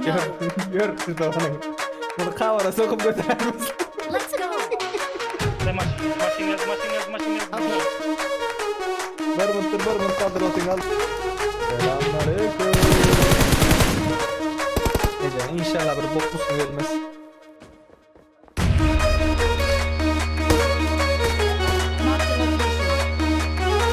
Ýör, ýör şurada Muny kawara sokup götürermiz. Let's go. Sen maşyn, maşyn geldi, maşyn geldi, maşyn geldi. Okay. Bir mutdur, bir mut kaldır otun al. Selamünaleyküm. Ece inşallah bir bok musun gelmez. Marked a location.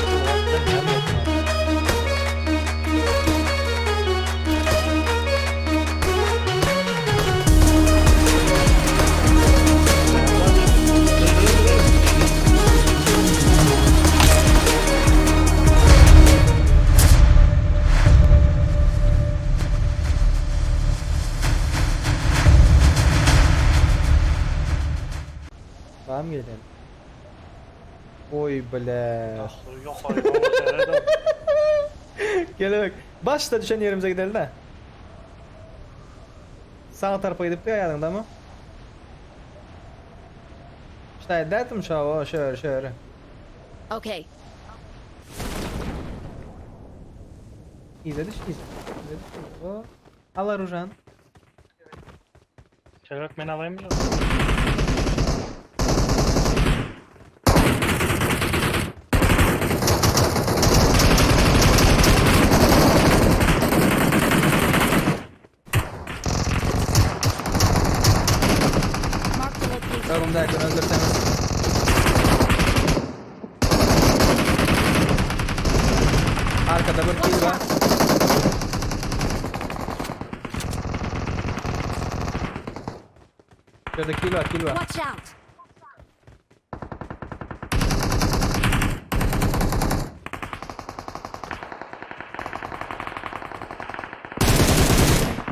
Tamam gelelim. Oy bile. Yok hayır, yok. Gel bak. Başta düşen yerimize gidelim de. Sağ tarafa gidip de ayağında mı? İşte derdim şu an şöyle şöyle. Okay. İzle düş izle. İzle düş izle. O. Al Arujan. Çevik beni alayım mı? Marked a location. Ölüm derken öldürseniz. Arkada bir kill var. Şurada kill var kill var. Watch out.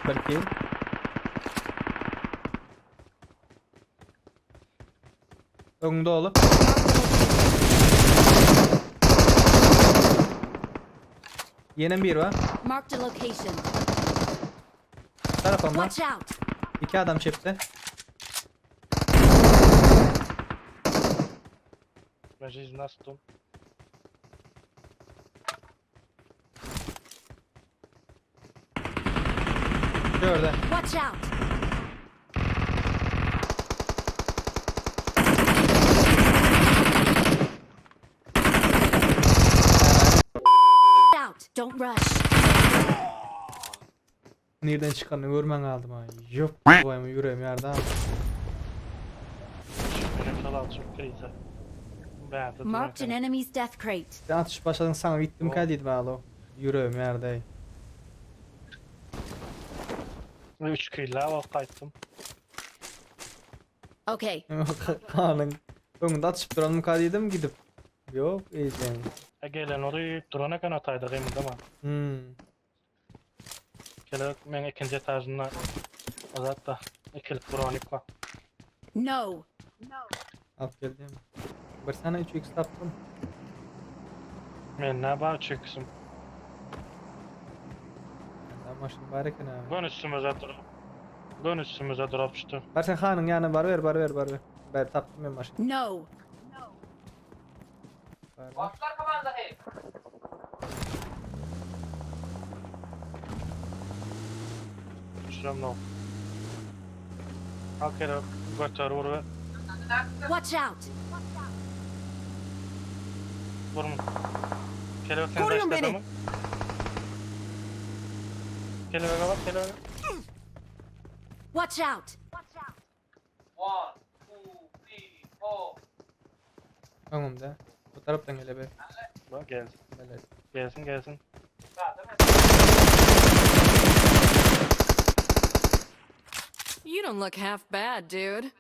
Bir kill. Önünde oğlum. Yine bir var. Marked a location. Tarafımda. Watch out. İki adam çepti. Ben şimdi nasıl tuttum? Şurada. Watch out. Out. Don't rush. Nereden çıkanını görmen aldım ha. Yok boyama yüreğim yerde ha. Benim şal çok krizi. Ben de Marked an enemy's death crate. Sen atış başladın sana gittim Oh. kaydettim alo. Yüreğim yerde. 3 kıyla bak kayıttım. Okay. Kanın. Önünde atışıp duranım kaydettim gidip. Yok iyice. E gelen orayı durana kan ataydı kıyım değil mi? Hmm. Kelebek men ikinci etajına azat da ikilik buranık var. No. Alt geldim. Bir sana 3x taptım. Men ne var çıksın. Ben maşın bari ki ne. Dön üstümüze drop. Dön üstümüze drop düştü. Bar sen hanın yanına bar ver bar ver bar ver. Ben taptım ben maşın. No. Bar ver. Düşürüm no. Al kelebek götür vur ve Watch out. vurma. Kelebek sen Koruyun de beni. adamı. Kelebeğe bak kelebeğe. Watch out. One, two, three, four. Önümde. Bu taraftan gele be. Bak gelsin. Evet. Gelsin gelsin. You don't look half bad, dude.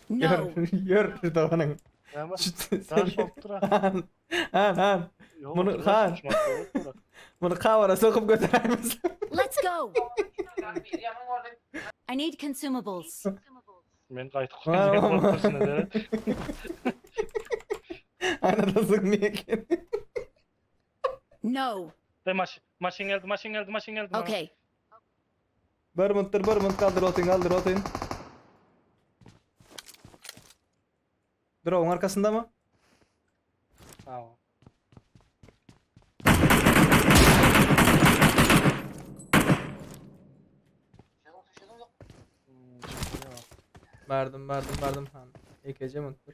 No. Yör yör şurada Ya bak. Şu- Daha soktur ha. Han han han. Yok, Bunu- otur, Han. uçmak yok, otur. Bunu kavara sokup götüremiz. Let's go. I need consumables. Men gaýtyp Var goýjak ama. bolupdyrsyň edere. Anladın niye ki? No. De maşyn maşyn geldi, maşyn geldi, maşyn geldi. Okay. Bir mıntır bir mınt kaldır otun kaldır otun. Drone'un arkasında mı? Tamam. Bardym bardym bardym han. Ekeje mutdur.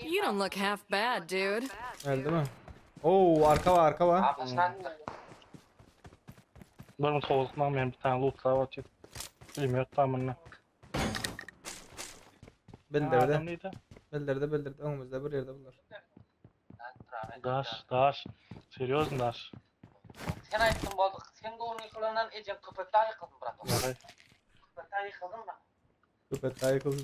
You don't look half bad, dude. Geldi mi? Oo arka var arka var. Bir gün sowukman men bir tane lootlap otyr. Bilmiyorum tamamını. Bildirdi. Adam neydi? Bildirdi bildirdi. Öňümizde bir ýerde bular. Daş, daş. Serýozny daş. Sen aýtdyň boldy. Sen gowuny ýykylandan ejem köpetdag ýykyldym brat. Ýagay. Köpetdag ýykyldym da. Köpet ýykyldy.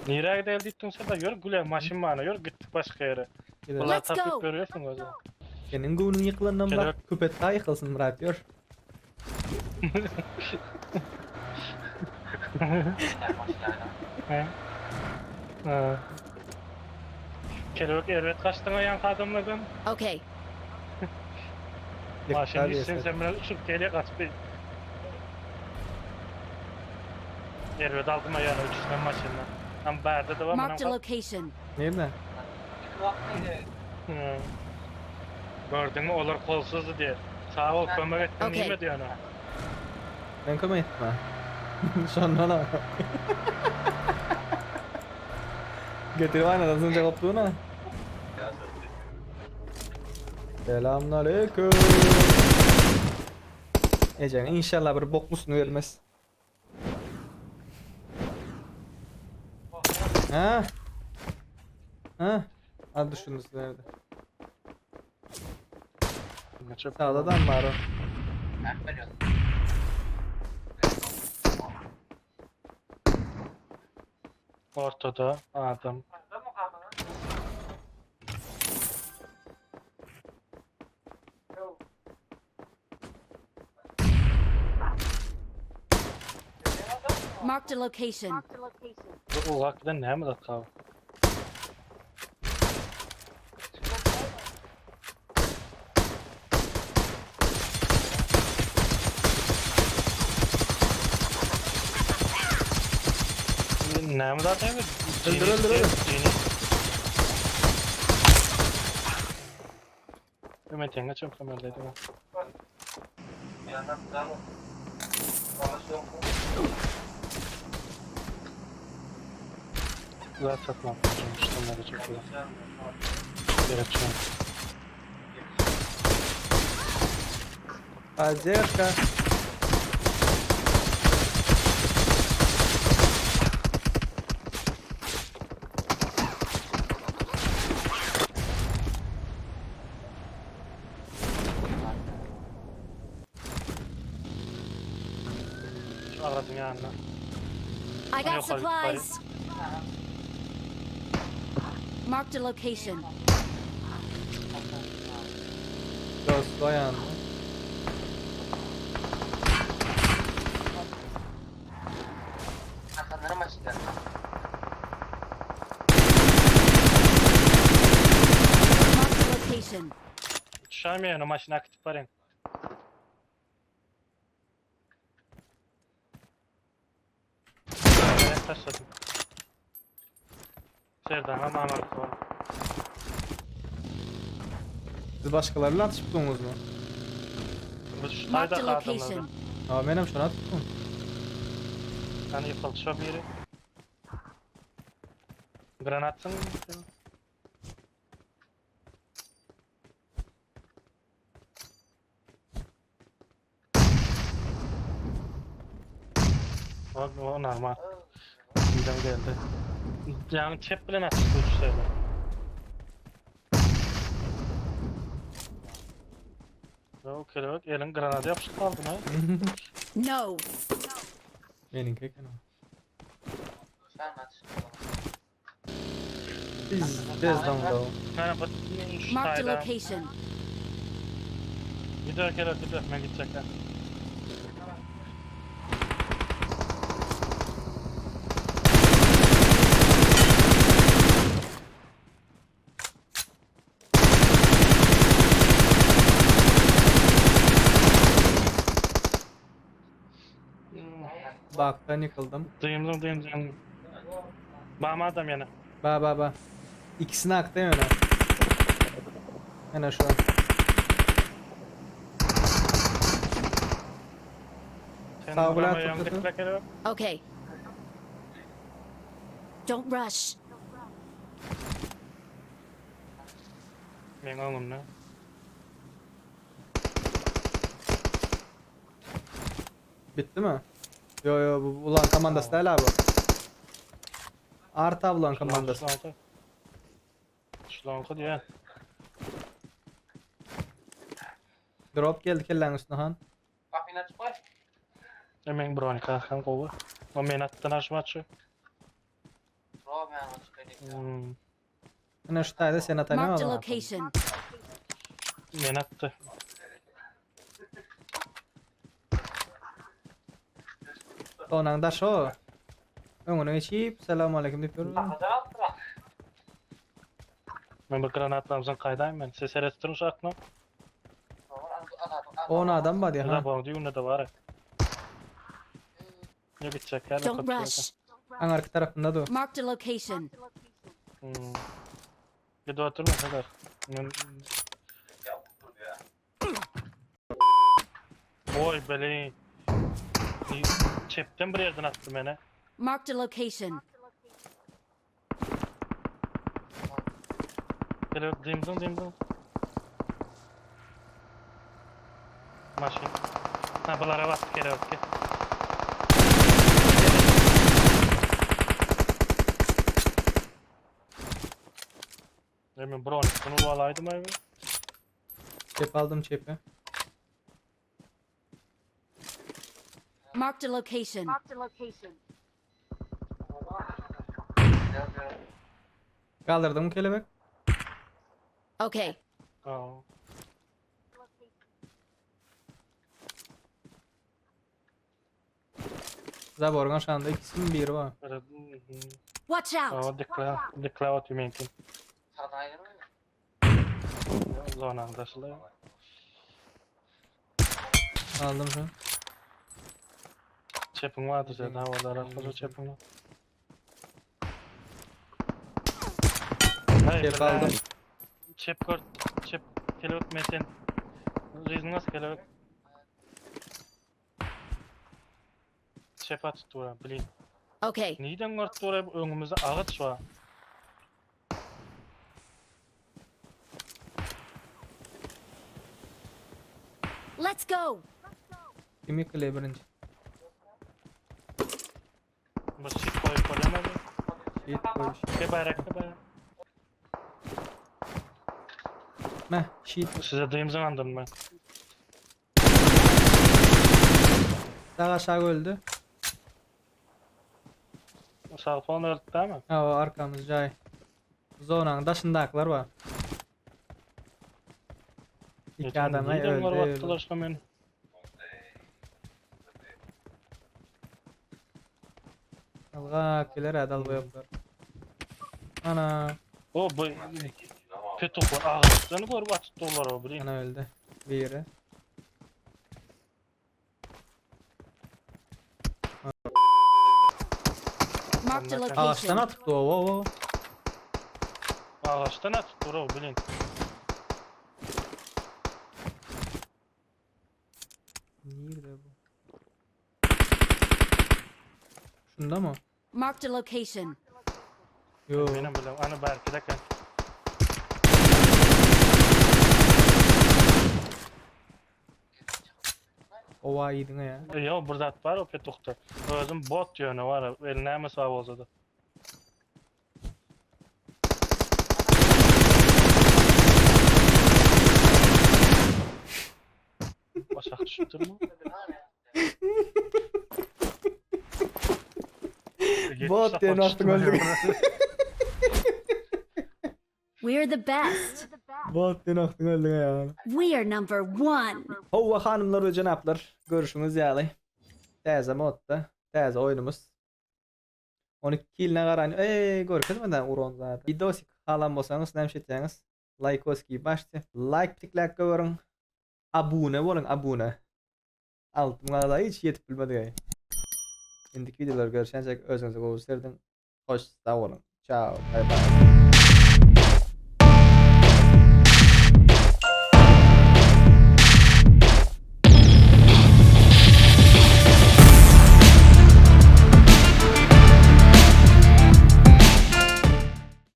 Nirä gideli diýipdiň sen de ýör güle maşyn bana ýör gitdik başga ýere. Gidelim. Bular Let's tapyp go. görýärsiň özüň. Senin göwnüň ýykylandan bak Kelebek. köpet ýykylsyn Murat ýör. He? Ha. Kelebek erbet kaçtın ayan adamlardan. Okay. Maşyn Ýykar gitsin ýese. sen biraz uçup geliye kaç bir. Erbet aldım ayağına uçuştan maşyndan. Tam bärde de var Marked a manam. location. Nirde? Hı. Gördün mü olar kolsuzdu diye. Sağ ol kömek ettin Okey. değil mi diyor ona. Ben kömek etme. Şondan ha. Getirip aynadan sınca koptuğuna. Selamünaleyküm. Ecen inşallah bir boklusunu vermez. Ha? Ha? Hadi şunu nerede? Çöp. Sağda da var o. Ortada adam. Marked a location. Bu uzak giden ne mi dakika? Ne mi zaten mi? Öldür, öldür, öldür. Hemen tenge çöp kameraydı. Güzel satın almışım. Çok güzel. Gerek yok. Поддержка. Şu aracın yanına. I got Yok, hayır, supplies. Marked a location. Dost ayağında. Arkanlara maçlar. Marked a location. Düşemiyor o maşına akıtıp varın. Evet taşladım. Serdan ama ama Siz başkalarıyla atışıp mu? Bu şu Marked a tayda location. adamlardan. Aa benim şuna tuttum. Yani yıkıldı şu biri. Granatın. O, o normal. Midem geldi. Yani çep bilen açık uçsaydı. O kelebek elin granada yapışıp kaldı ha. No. Benimki eken o. Biz tez damda o. Yani bu şu Marked a tayda. location. Gidiyor kelebek gidiyor. Ben gidecekler. Baktan yıkıldım. Duyumdum duyumdum. Bama adam yana. Ba ba ba. İkisini aktayım öne. Öne şu an. Sen Sag bilen Ramoýaň tutdy. dikle kelebek. Okay. Don't rush. Meň öňümde. Bitdi mi? Yo yo bu ulan komandasy däl abi. Arta bulan komandasy. Şulanky. Şulanky diýen. Drop geldi kelläň üstüne han. Gapyny açyp goý. E meň bronik arkam gowy. O meni atdan aşmaçy. Romeo açyp edeyim. Hmm. Ine şu taýda sen ataýyn Marked a oğlum. location. Meni atdy. Onaň daşy o. Öňüne geçip selam aleyküm diýip ýör. Bakacan aldyr. Men bir granatlamsam kaýdaýyn men. Siz seret durun şu akna. 10 adam bar diýär ha. Zaborun düýbünde de bar. Ne gitjek ýa Don't rush. Aňarky tarapynda dur. Marked a location. Hmm. Gidip oturma kadar. Men... Oy beli. Çepden bir yerden attı beni. Marked a location. Gel dimdin dimdin. Maşın. Ha bulara bastı kere bak. Demin bron bunu alaydım abi. Çep aldım çepi. Marked a location. Kaldırdım kelebek. Okay. Aa. Zaborgan şanda ikisinin biri var. Böyle, Watch out. Aa, dikla, dikla atıyor mümkün. Sağdan ayrılmıyor mu? Zona anlaşılıyor. Aldım şu. Çepin vardı zaten havalar atladı çepin var. Hayır, Çep aldım. Çep kör, çep kelebek meten. Rezin nasıl kelebek? Çep atıp dura, bileyim. Okay. Neden kört dura, önümüzde ağaç var. Let's go. Kim yıkılıyor birinci? Bu çip koyup koyamadı. Şehit koyuş. Ke bayrak ke bayrak. Meh şehit. Size duyum zamandım ben. Sağ aşağı öldü. Sağ falan öldü değil mi? Ha o arkamız cay. Zonanın daşındakılar var. İki adam ay Neden öldü. var öldü. attılar şu beni. Alga keler adal boyaplar. Ana. O bu Petuk var ağaçlarını görüp attılar o bileyim. Ana öldü. Biri. Marked a Ağaçtan location. atıp o o o. Ağaçtan attılar o bileyim. Nerede bu? Şunda mı? Marked a location. Yo. Benim bileyim. Ana belki de kan. Ova iyiydin ya. Yo bir zat var o petukta. Özüm bot yönü var. Eline mi sağ olsa da. Başak düşüptür mü? Bot diye attın öldük. We're the best. Bot diye attın öldük ya. We are number one. Hova hanımlar ve cenaplar. Görüşümüz ýaly. Täze modda, täze oýnumyz. 12 kiline garan, ey görkezmeden uran zaten. Videosik halan bolsaňyz näme etýäňiz? Like oski başdy. Like tikläp görüň. Abone boluň, abone. Altın da hiç yetip bilmedik. Indiki videolar görüşençe özüňize gowy serdin. Hoş sağ olun. Ciao. Bye bye.